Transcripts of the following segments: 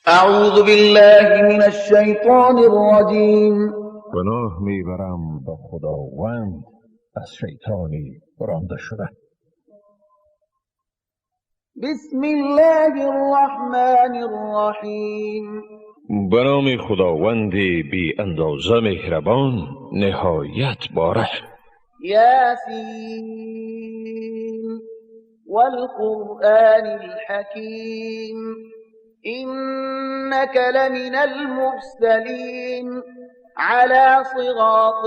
اعوذ بالله من الشیطان الرجیم. پناه میبرم به خداوند از شیطانی رانده شده. بسم الله الرحمن الرحیم. به نام خداوند بی اندازه مهربان، نهایت بارحم. یاسین والقرآن الحکیم. إنك لمن المرسلين على صراط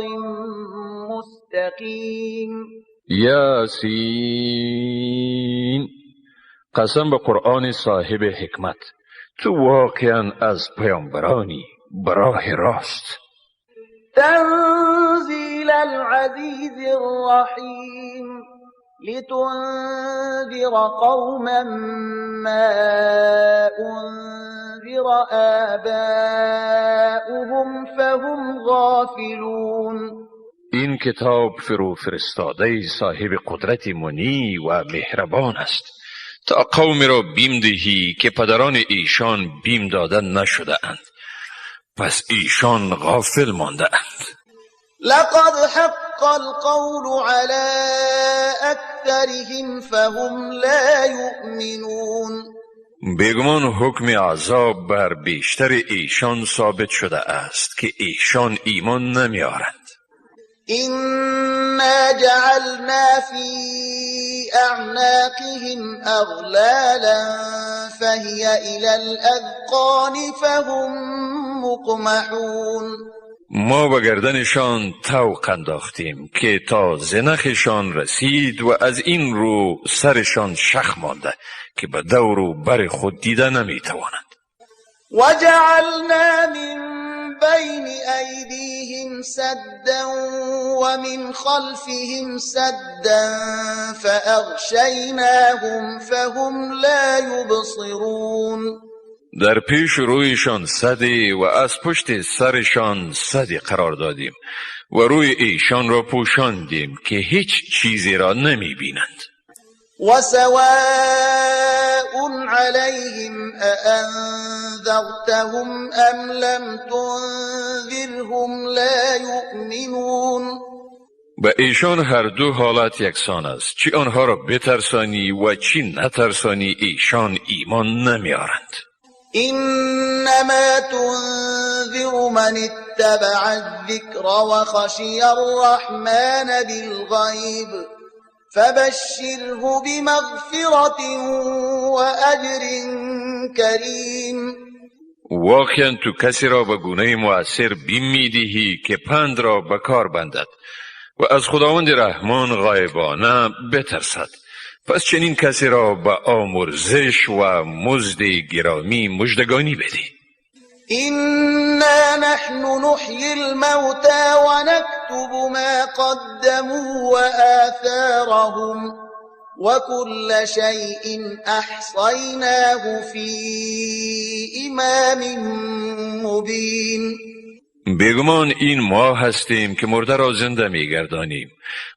مستقیم. یاسین، قسم به قرآن صاحب حکمت، تو واقعا از پیامبرانی براه راست. تنزیل العزیز الرحیم. لتنذر قوما ما انذر آباؤهم فهم غافلون. این کتاب فرو فرستاده صاحب قدرت منی و مهربان است تا قوم را بیم دهی که پدران ایشان بیم داده نشده اند، پس ایشان غافل مانده اند. لقد حق القول على اکثرهم فهم لا یؤمنون. بیگمان حکم عذاب بر بیشتر ایشان ثابت شده است که ایشان ایمان نمیارند. إنا جعلنا في أعناقهم أغلالا فهي إلى الأذقان فهم مقمحون. ما به گردنشان طوق انداختیم که تا زنخشان رسید و از این رو سرشان شخ مانده که به دور و بر خود دیده نمیتوانند. وجعلنا من بین ایدیهم سدا ومن خلفهم سدا فأغشیناهم فهم لا یبصرون. در پیش رویشان سدی و از پشت سرشان سدی قرار دادیم و روی ایشان را پوشاندیم که هیچ چیزی را نمی بینند. وسواء عليهم أأنذرتهم أم لم تنذرهم لا يؤمنون. به ایشان هر دو حالت یکسان است، چی آنها را بترسانی و چی نترسانی ایشان ایمان نمیارند. إنما تنذر من اتبع الذكر وخشي الرحمن بالغيب فبشره بمغفرة وأجر كريم. واقعا تو کسی را به گونه مؤثر بیم میدهی که پند را به کار بندد و از خداوند رحمان غایبانه بترسد، پس چنین کسی را به آمرزش و مزد گرامی مژدگانی بده. إنا نحن نحيي الموتى ونكتب ما قدموا وآثارهم وكل شيء أحصيناه في إمام مبين. بیگمان این ما هستیم که مرده را زنده میگردانیم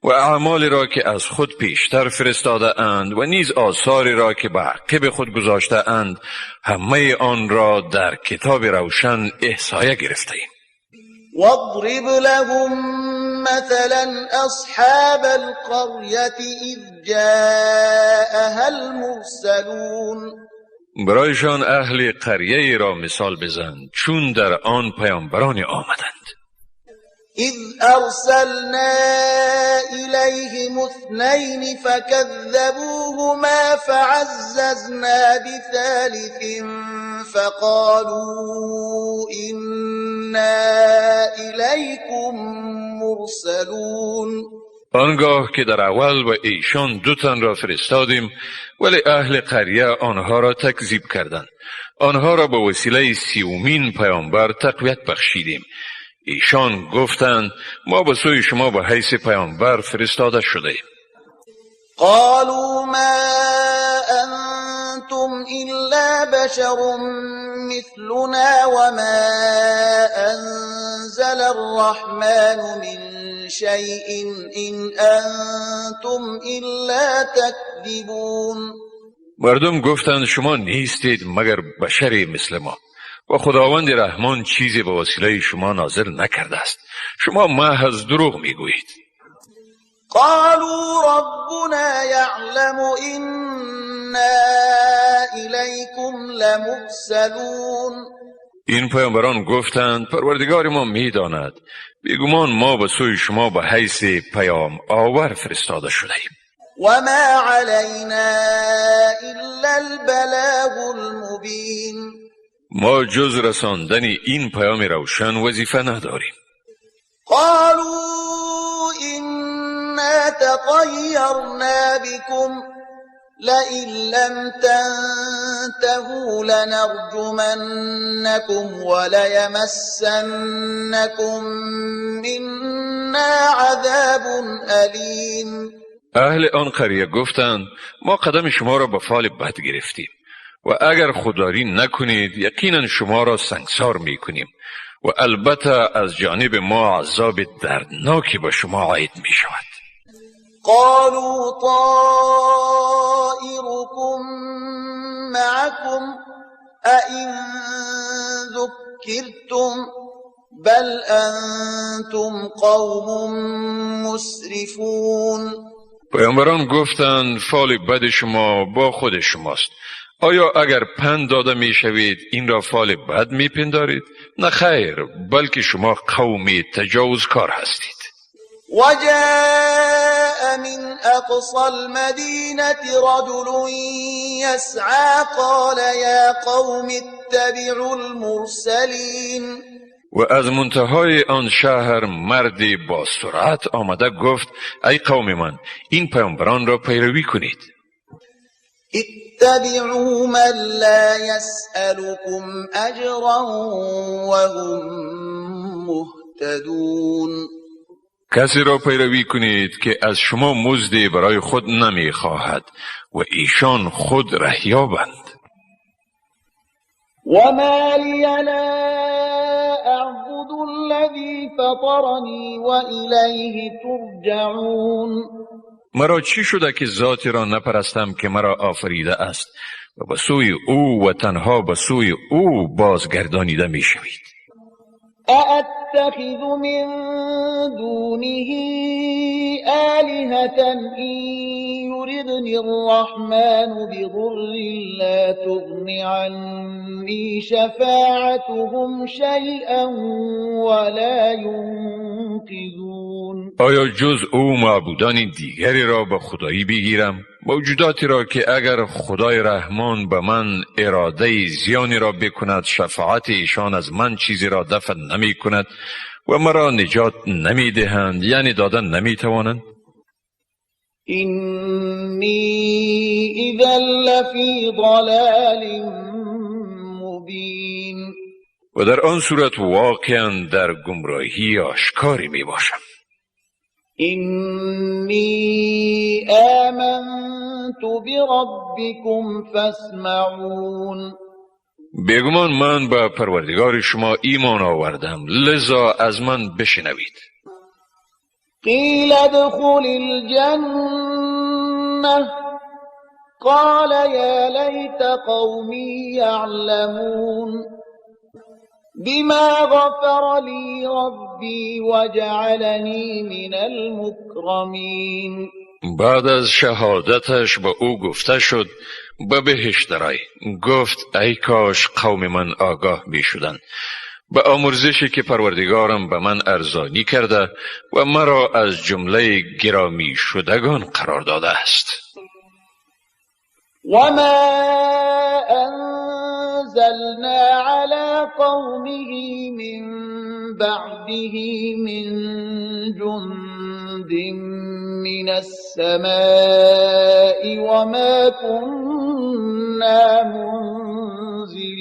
و اعمال را که از خود پیشتر فرستاده اند و نیز آثاری را که به عقب خود گذاشته اند همه آن را در کتاب روشن احصایه گرفته ایم. واضرب لهم مثلا اصحاب القرية اذ جاءها المرسلون. برایشان اهل قریه را مثال بزن چون در آن پیامبران آمدند. اذ ارسلنا الیهم اثنین فكذبوهما فعززنا بثالث فقالوا انا الیکم مرسلون. آنگاه که در اول و ایشان دو تن را فرستادیم، ولی اهل قریه آنها را تکذیب کردند. آنها را به وسیله سیومین پیامبر تقویت بخشیدیم. ایشان گفتند ما به سوی شما به حیث پیامبر فرستاده شده ایم. قالوا ما انتم الا بشر مثلنا وما انزل الرحمن من شيء ان انتم الا تكذبون. مردم گفتند شما نیستید مگر بشری مثل ما و خداوند رحمان چیزی به وسیله شما نازل نکرده است. شما محض دروغ میگویید. قالوا ربنا يعلم إنا إليكم لمرسلون. این پیامبران گفتند پروردگار ما میداند، بیگمان ما به سوی شما به حیث پیام آور فرستاده شده ایم. وما علينا إلا البلاغ المبين. ما جز رساندن این پیام روشن وظیفه نداریم. قالوا إنا تطيرنا بكم لئن لم تنتهوا لنرجمنكم وليمسنكم منا عذاب أليم. اهل آن قریه گفتند ما قدم شما را به فال بد گرفتیم و اگر خودداری نکنید یقینا شما را سنگسار میکنیم و البته از جانب ما عذاب دردناکی به شما عاید می شود. قالوا طائركم معكم أئن ذكرتم بل أنتم قوم مسرفون. پیامبران گفتند فال بد شما با خود شماست. آیا اگر پند داده می شوید این را فال بد می پندارید؟ نه خیر، بلکه شما قومی تجاوزکار هستید. وجاء من أقصى المدينة رجل يسعى قال يا قوم اتبعوا المرسلين. و از منتهای آن شهر مردی با سرعت آمده گفت ای قوم من، این پیامبران را پیروی کنید. اتبعوا من لا يسألكم أجرا وهم مهتدون. کسی را پیروی کنید که از شما مزدی برای خود نمی خواهد و ایشان خود رهیابند. وما لي لا أعبد الذي فطرني وإليه ترجعون. مرا چی شده که ذاتی را نپرستم که مرا آفریده است و به سوی او و تنها به سوی او بازگردانیده می شوید. أأتخذ من دونه آلهة إن يردني الرحمن بضر لا تغن عني شفاعتهم شيئا ولا ينقذون. آیا جز او معبودان دیگری را به خدایی بگیرم؟ موجوداتی را که اگر خدای رحمان به من اراده زیانی را بکند شفاعت ایشان از من چیزی را دفع نمی کند و مرا نجات نمی دهند، یعنی دادن نمی توانند. إني إذا لفی ضلال مبین. و در آن صورت واقعا در گمراهی آشکاری می باشم. إني آمنت بربكم فاسمعون. بیگمان من به پروردگار شما ایمان آوردم، لذا از من بشنوید. قیل ادخل الجنة قال یا لیت قومی یعلمون بما غفر لی ربی وجعلنی من المکرمین. بعد از شهادتش به او گفته شد به بهشت درآی. گفت ای کاش قوم من آگاه می شدند به آمرزشی که پروردگارم به من ارزانی کرده و مرا از جمله گرامی شدگان قرار داده است. و ما انزلنا علی قومه من بعده من جند من السماء وما كنا منزلین.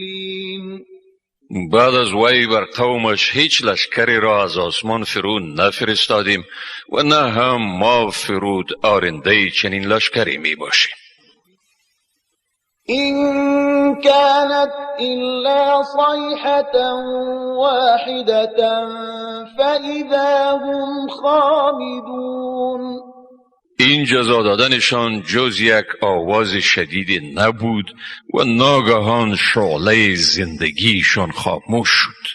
بعد از وی بر قومش هیچ لشکری را از آسمان فرو نفرستادیم و نه هم ما فرود آرنده چنین لشکری می باشیم. إن كانت إلا صيحة واحدة فإذا هم خامدون. این جزا دادنشان جز یک آواز شدید نبود و ناگهان شعله زندگیشان خاموش شد.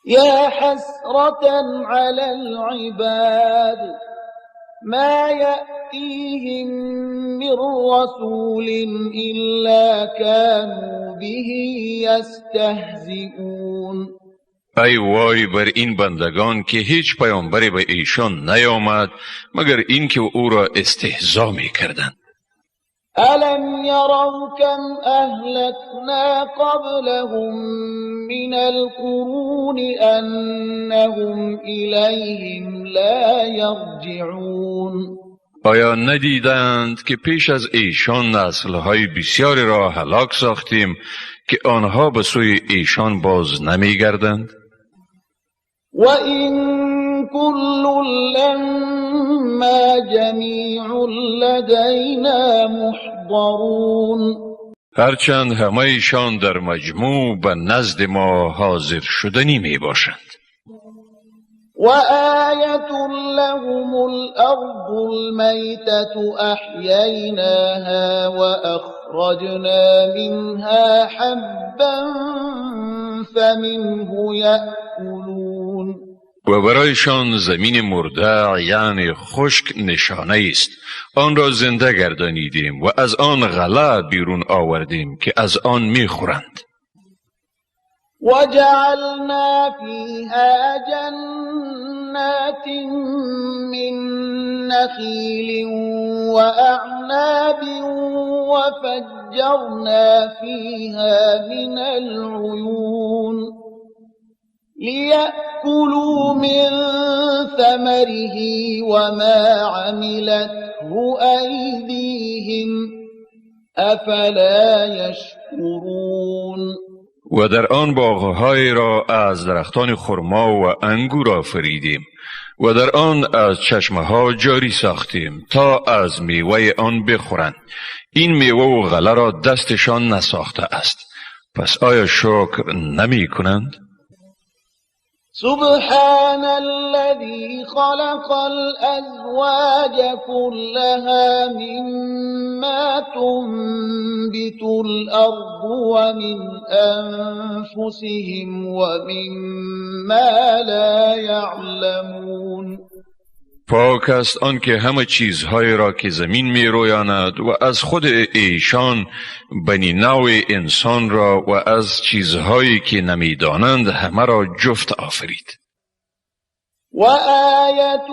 یا حسرة علی العباد ما یأتیهم من رسول الا كانوا به یستهزئون. ای وای بر این بندگان که هیچ پیامبری به ایشان نیامد مگر اینکه او را استهزا می‌کردند. الم یروا کم اهلکنا قبلهم من القرون انهم الیهم لا یرجعون. آیا ندیدند که پیش از ایشان نسل‌های بسیاری را هلاک ساختیم که آنها به سوی ایشان باز نمی‌گردند؟ وَإِن كُلٌّ لَّمَّا جَمِيعٌ لَّدَيْنَا مُحْضَرُونَ. هرچند همه ایشان در مجموع به نزد ما حاضر شدنی می باشند. وآیة لهم الأرض المیتة احییناها وأخرجنا منها حبا فمنه یأکلون. و برایشان زمین مرده یعنی خشک نشانه است، آن را زنده گردانیدیم و از آن غله بیرون آوردیم که از آن میخورند. وجعلنا فيها جنات من نخيل وأعناب وفجرنا فيها من العيون ليأكلوا من ثمره وما عملته أيديهم أفلا يشكرون. و در آن باغهای را از درختان خرما و انگور آفریدیم و در آن از چشمه ها جاری ساختیم تا از میوه آن بخورند. این میوه و غله را دستشان نساخته است، پس آیا شکر نمی کنند؟ سبحان الذي خلق الأزواج كلها مما تنبت الأرض ومن أنفسهم ومما لا يعلمون. پاک است آن که همه چیزهای را که زمین می رویاند و از خود ایشان بنی نوع انسان را و از چیزهایی که نمیدانند همه را جفت آفرید. و آیة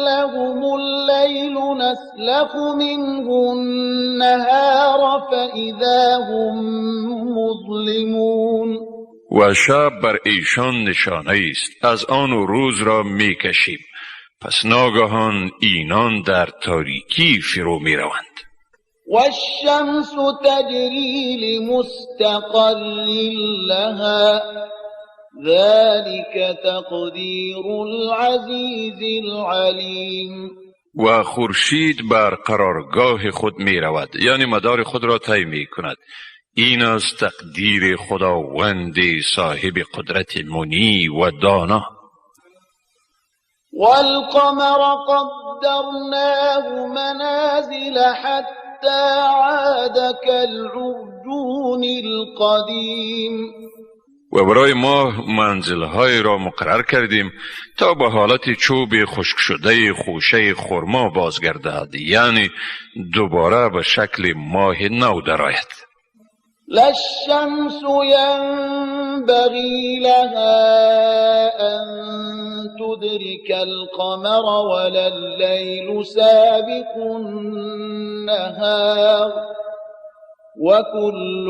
لهم اللیل نسلخ منه النهار فإذا هم مظلمون. و شب بر ایشان نشانه است، از آن روز را می کشیم، پس ناگهان اینان در تاریکی فرو می روند. والشمس تجری لمستقر لها ذلك تقدیر العزیز العلیم. و خورشید بر قرارگاه خود می رود، یعنی مدار خود را طی می کند. این است تقدیر خداوند صاحب قدرت منی و دانا. والقمر قدرناه منازل حتى عاد كالعرجون القدیم. و برای ماه منزلهای را مقرر کردیم تا به حالت چوب خشک شده خوشه خرما بازگردد، یعنی دوباره به شکل ماه نو درآید. لا الشمس ينبغي لها أن تدرك القمر ولا الليل سابق النهار وكل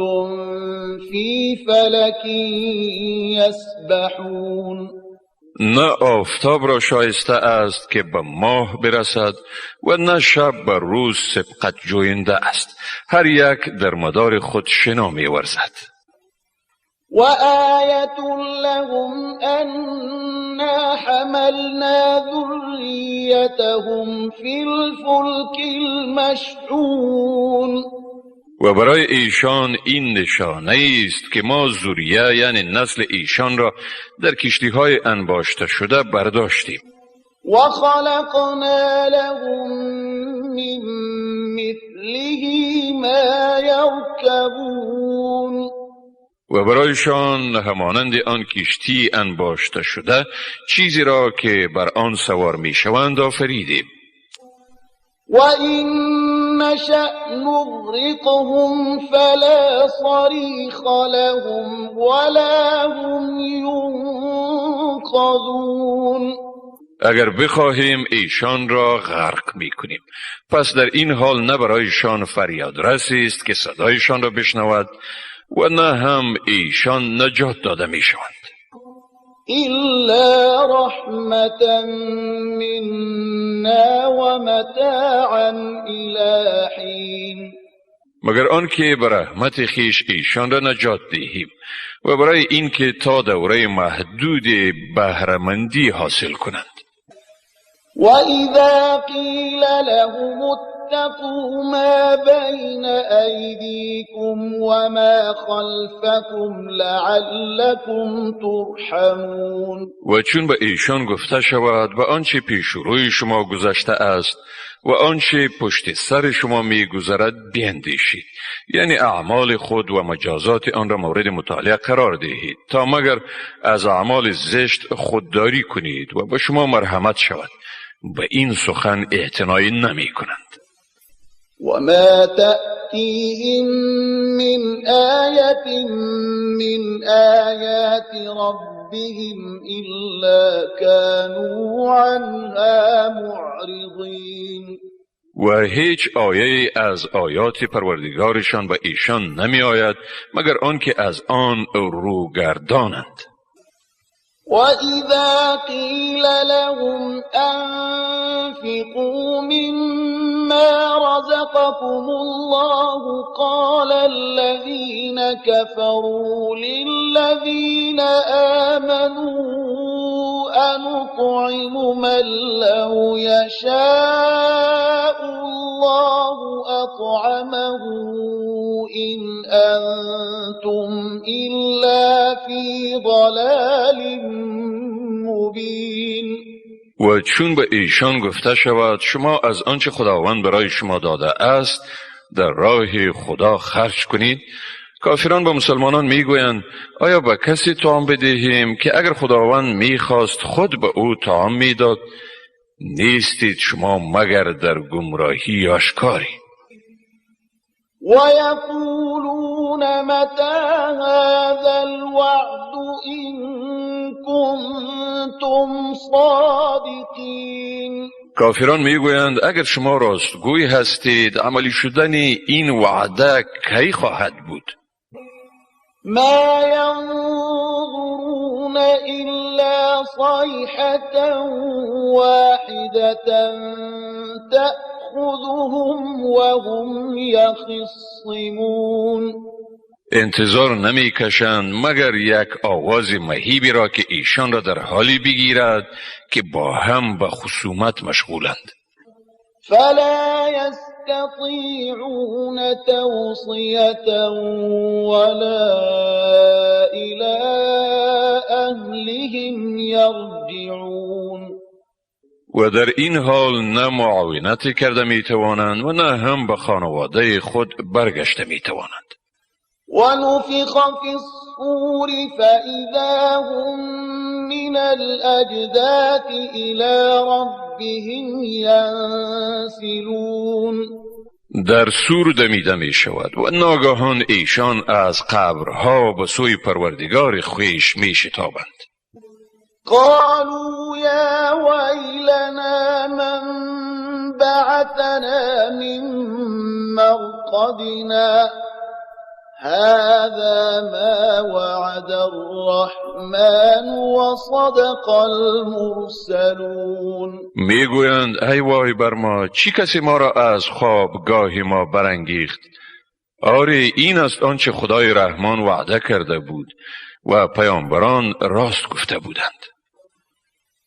في فلك يسبحون. نه آفتاب را شایسته است که به ماه برسد و نه شب به روز سبقت جوینده است، هر یک در مدار خود شنا می‌ورزد. و آیة لهم أنا حملنا ذریتهم فی الفلک المشحون. و برای ایشان این نشانه است که ما ذریه یعنی نسل ایشان را در کشتی‌های انباشته شده برداشتیم. وخلقنا لهم من مثله ما يركبون. و برایشان همانند آن کشتی انباشته شده چیزی را که بر آن سوار میشوند آفریدیم. وإن نشأ نغرقهم فلا صريخ لهم ولا هم ينقذون. اگر بخواهیم ایشان را غرق میکنیم، پس در این حال نه برایشان فریادرسی است که صدایشان را بشنود و نه هم ایشان نجات داده میشوند. إلا رحمة منا ومتاعا إلى حين. مگر آنکه به رحمت خیش ایشان را نجات دهیم و برای اینکه تا دوره محدود بهره‌مندی حاصل کنند. وإذا قيل لهم اتقوا ما بين أيديكم وما خلفكم لعلكم ترحمون. و چون به ایشان گفته شود به آنچه پیش روی شما گذشته است و آنچه پشت سر شما میگذرد بیندیشید، یعنی اعمال خود و مجازات آن را مورد مطالعه قرار دهید تا مگر از اعمال زشت خودداری کنید و به شما مرحمت شود. به این سخن اعتنایی نمی کنند. وما تأتيهم من آية من آيات ربهم إلا كانوا عنها معرضين. و هیچ آیه از آیات پروردگارشان به ایشان نمی آید مگر آنکه از آن روگردانند. وَإِذَا قِيلَ لَهُمْ أَنفِقُوا مِمَّا رَزَقَكُمُ اللَّهُ قَالَ الَّذِينَ كَفَرُوا لِلَّذِينَ آمَنُوا أَنُطْعِمُ مَن لَّوْ يَشَاءُ اللَّهُ أَطْعَمَهُ إِنْ أَنتُمْ إِلَّا فِي ضَلَالٍ مبین. و چون به ایشان گفته شود شما از آنچه خداوند برای شما داده است در راه خدا خرج کنید، کافران به مسلمانان میگویند آیا به کسی طعام بدهیم که اگر خداوند میخواست خود به او طعام میداد؟ نیستید شما مگر در گمراهی آشکاری. وَيَقُولُونَ مَتَىٰ هَٰذَا الْوَعْدُ إِن كُنتُمْ صَادِقِينَ. کافران میگویند اگر شما راستگوی هستید عملی شدن این وعده کی خواهد بود؟ ما ينظرون إلا صيحة واحدة تأخذهم وهم يخصمون. انتظار نمی کشند مگر یک آواز مهیبی را که ایشان را در حالی بگیرد که با هم به خصومت مشغولند. فلا يستطيعون توصية ولا إلى أهلهم يرجعون. و در این حال نه معاونت کرده می توانند و نه هم به خانواده خود برگشته می توانند. ونفخ في الصور فإذا هم من الأجداث إلى ربهم ينسلون. در سور دمیده می شود و ناگهان ایشان از قبرها به سوی پروردگار خویش می شتابند. قالوا يا ويلنا من بعثنا من مرقدنا هذا ما وعد الرحمن وصدق المرسلون. میگویند ای وای بر ما، چی کسی ما را از خوابگاه ما برانگیخت؟ آری این است آنچه خدای رحمان وعده کرده بود و پیامبران راست گفته بودند.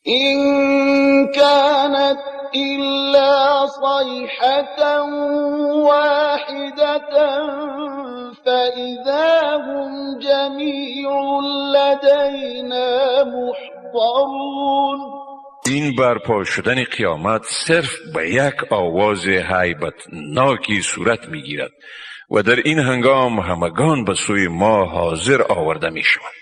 إن كانت إلا صيحة واحدة فإذا هم جميع لدينا محضرون. این برپا شدن قیامت صرف به یک آواز هیبتناکی صورت میگیرد و در این هنگام همگان به سوی ما حاضر آورده میشوند.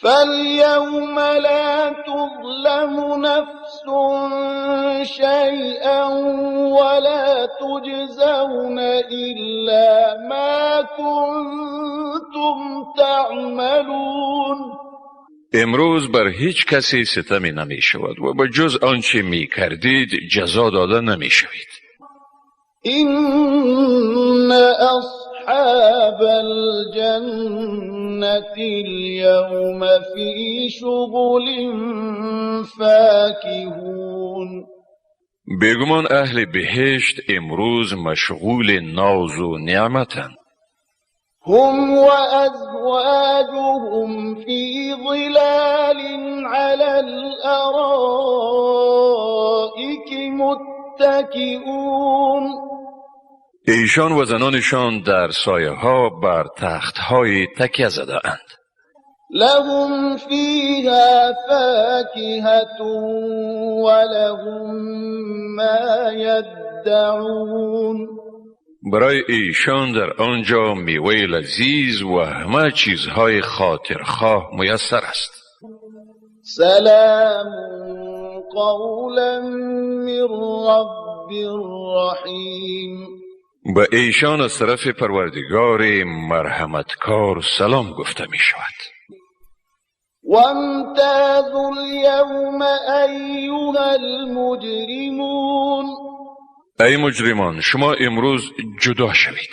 فاليوم لا تظلم نفس شيئا ولا تجزون إلا ما كنتم تعملون. امروز بر هیچ کسی ستمی نمی شود و به جز آنچه می کردید جزا داده نمی شوید. إن أصحاب الجنة اليوم في شغل فاكهون. بیگمان اهل بهشت امروز مشغول ناز و نعمتند. هم وأزواجهم في ظلال على الأرائك متكئون. ایشان و زنانشان در سایه ها بر تخت های تکیه زده اند. لهم فيها فاكهة ولهم ما يدعون. برای ایشان در آنجا میوه لذیذ و همه چیزهای خاطرخواه میسر است. سلام قولا من رب رحیم. به ایشان از طرف پروردگار مرحمتکار سلام گفته می شود. وامتازوا اليوم ایها المجرمون. ای مجرمان، شما امروز جدا شوید.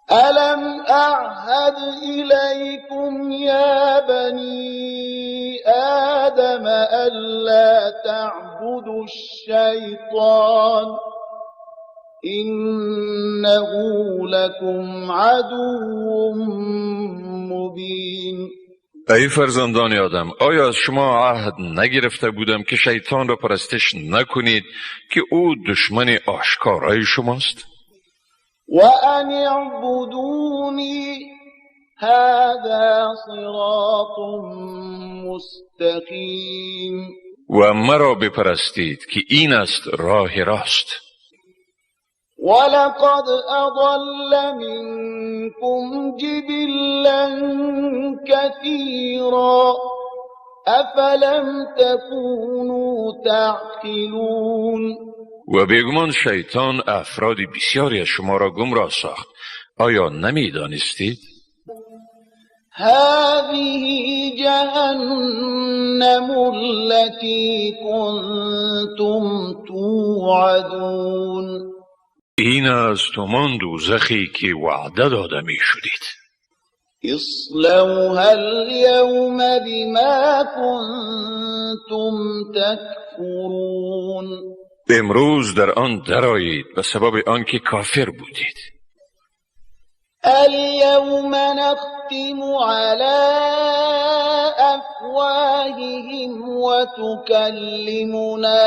الم اعهد الیکم یا بنی آدم الا تعبدوا الشیطان انه لکم عدو مبین. ای فرزندان آدم، آیا از شما عهد نگرفته بودم که شیطان را پرستش نکنید که او دشمن آشکارای شماست؟ و ان اعبدونی هذا صراط مستقیم. و مرا بپرستید که این است راه راست. ولقد اضل منكم جبلا كثيرا افلم تكونوا تعقلون. و بیگمان شیطان افراد بسیاری از شما را گمراه ساخت، آیا نمیدانستید؟ هذه جهنم التي كنتم توعدون. این از همان دوزخی که وعده داده می شدید. اصلوها اليوم بما كنتم تکفرون. امروز در آن درآیید به سبب آنکه کافر بودید. اليوم نختم على أفواههم وتكلمنا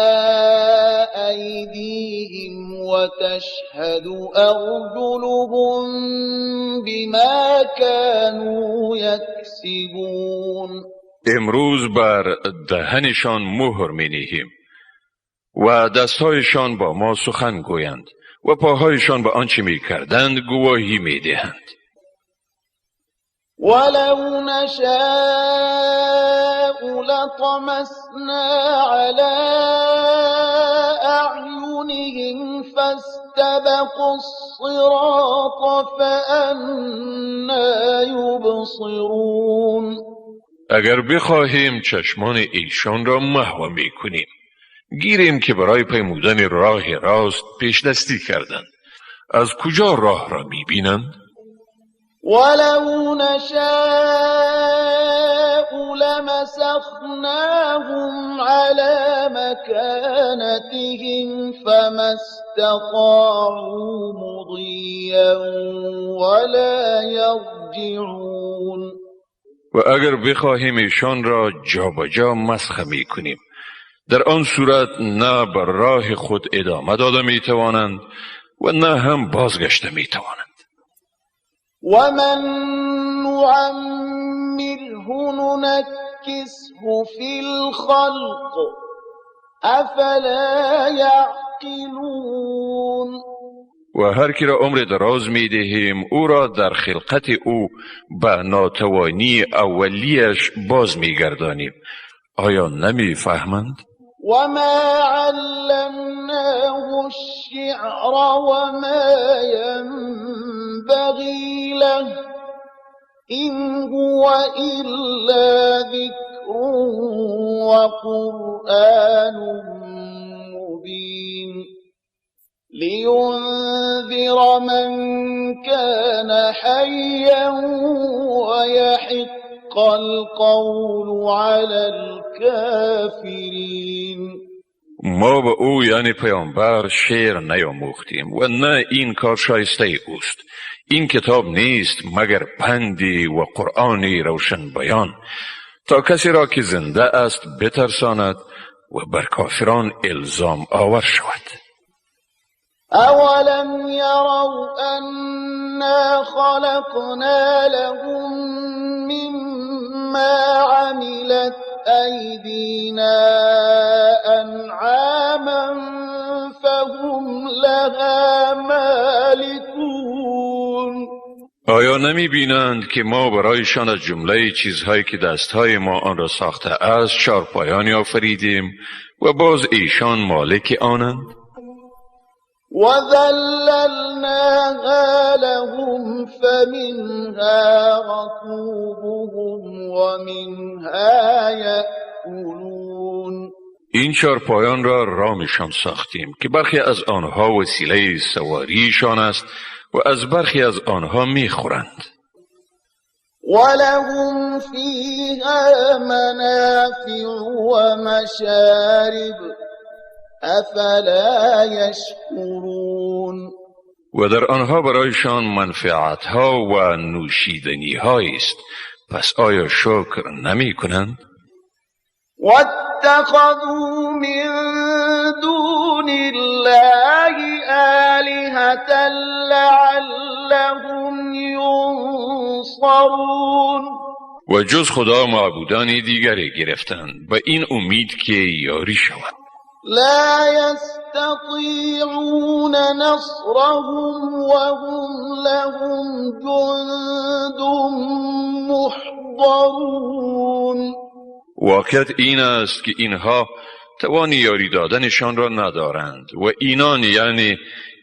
أيديهم وتشهد أرجلهم بما كانوا يكسبون. امروز بر دهنشان مهر می نهیم و دستهایشان با ما سخن گویند و پاهایشان به آنچه می کردند گواهی می دهند. ولو نشاء لطمسنا على أعينهم فاستبقوا الصراط فأنى يبصرون. اگر بخواهیم چشمان ایشان را محو می کنیم، گیریم که برای پیمودن راه راست پیش دستی کردند، از کجا راه را میبینند؟ ولو نشاء لمسخناهم على مكانتهم فما استطاعوا مضيا ولا يرجعون. و اگر بخواهیم ایشان را جابجا مسخ میکنیم، در آن صورت نه بر راه خود ادامه داده می توانند و نه هم بازگشته می توانند. و من نعمره ننکسه فی الخلق افلا یعقلون. و هر کی را عمر دراز می دهیم او را در خلقت او به ناتوانی اولیش باز می گردانیم. آیا نمی فهمند؟ و ما علمناه الشعر و ما ینبغی له إن هو إلا ذکر و قرآن مبین لینذر من كان حیا ویحق القول علی الكافرین. ما به او یعنی پیامبر شعر نیاموختیم و نه این کار شایسته اوست. این کتاب نیست مگر پندی و قرآنی روشن بیان تا کسی را که زنده است بترساند و بر کافران الزام آور شود. اولم یروا انا خلقنا لهم مما عملت ایدینا انعاما فهم لها مالکون. آیا نمی بینند که ما برایشان از جمله چیزهایی که دستهای ما آن را ساخته است چارپایانی آفریدیم و باز ایشان مالک آنند؟ وذللناها لهم فمنها ركوبهم ومنها یأکلون. این چارپایان را رامشان ساختیم که برخی از آنها وسیله سواریشان است و از برخی از آنها میخورند. ولهم فیها منافع ومشارب افلا یشکرون. و در آنها برایشان منفعتها و نوشیدنیهایی است، پس آیا شکر نمی کنند؟ واتخذوا من دون الله آلهة لعلهم ینصرون. و جز خدا معبودان دیگری گرفتند به این امید که یاری شوند. لا يستطيعون نصرهم وهم لهم جند محضرون. واقعیت این است که اینها توان یاری دادنشان را ندارند و اینان یعنی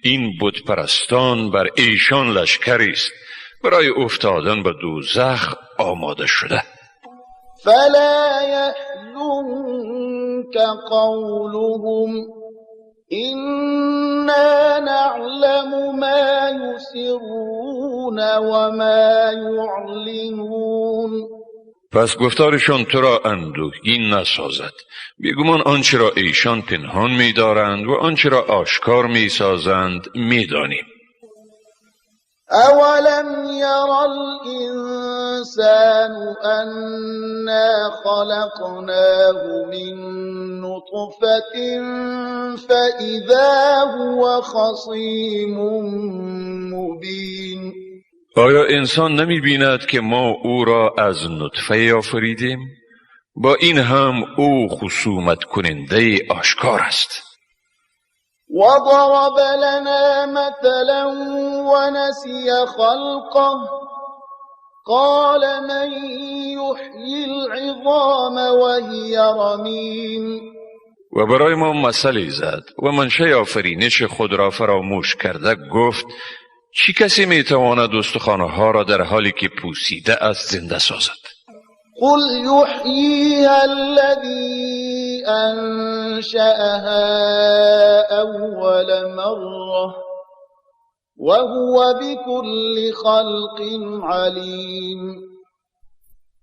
این بت پرستان بر ایشان لشکری است برای افتادن به دوزخ آماده شده. فلا يحزنك قولهم إنا نعلم ما يسرون وما يعلنون. پس گفتارشان تو را اندوهگین نسازد. بیگمان آنچه را ایشان پنهان می‌دارند و آنچه را آشکار می‌سازند می‌دانیم. اولم یر الانسان انا خلقناه من نطفة فاذا هو خصیم مبین. آیا انسان نمی بیند که ما او را از نطفه آفریدیم؟ با این هم او خصومت کننده آشکار است. وضرب لنا مثلا ونسي خلقه قال من يحيي العظام وهي رميم. و برای ما مثلی زد و منشأ آفرینش خود را فراموش کرده گفت چی کسی میتواند استخوانها را در حالی که پوسیده است زنده سازد؟ قل یحییها الذی انشأها اول مره وهو بكل خلق علیم.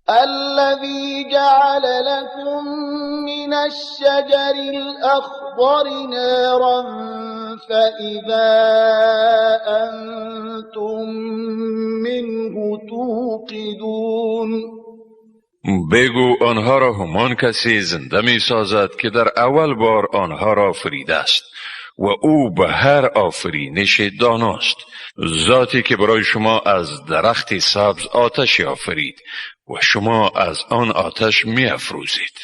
الذي جعل لكم من الشجر الأخضر نارا فإذا أنتم منه توقدون. بگو آنها را همان کسی زنده می سازد که در اول بار آنها را آفریده است و او به هر آفرینش داناست، ذاتی که برای شما از درخت سبز آتش آفرید و شما از آن آتش می افروزید.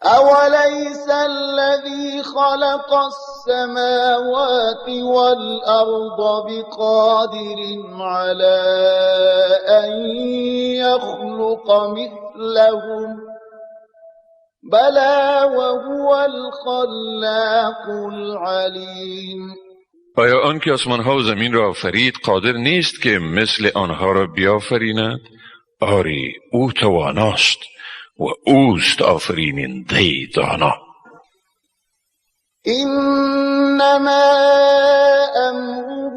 أوليس الذي خلق السماوات والأرض بقادر على أن يخلق مثلهم بلى وهو الخلاق العليم. آیا آن که آسمانها و زمین را آفرید قادر نیست که مثل آنها را بیافریند؟ آری، او تواناست و اوست آفریننده دانا. إنما أمره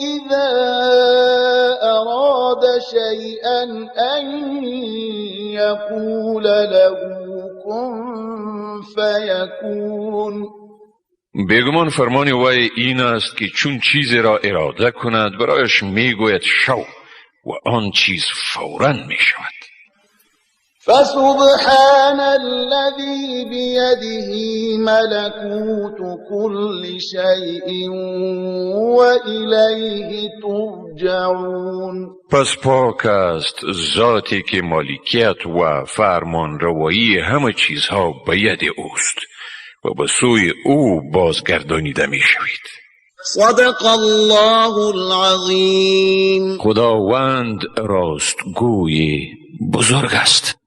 إذا أراد شيئا أن يقول له كن فيكون. بیگمان فرمان وی این است که چون چیزی را اراده کند، برایش میگوید شو و آن چیز فورا می شود. فسبحان الذي بيده ملكوت كل شيء وإليه ترجعون. پس پاک است ذاتی که مالکیت و فرمان روایی همه چیزها به ید اوست و به سوی او بازگردانیده می شوید. صدق الله العظیم. خداوند راستگوی بزرگ است.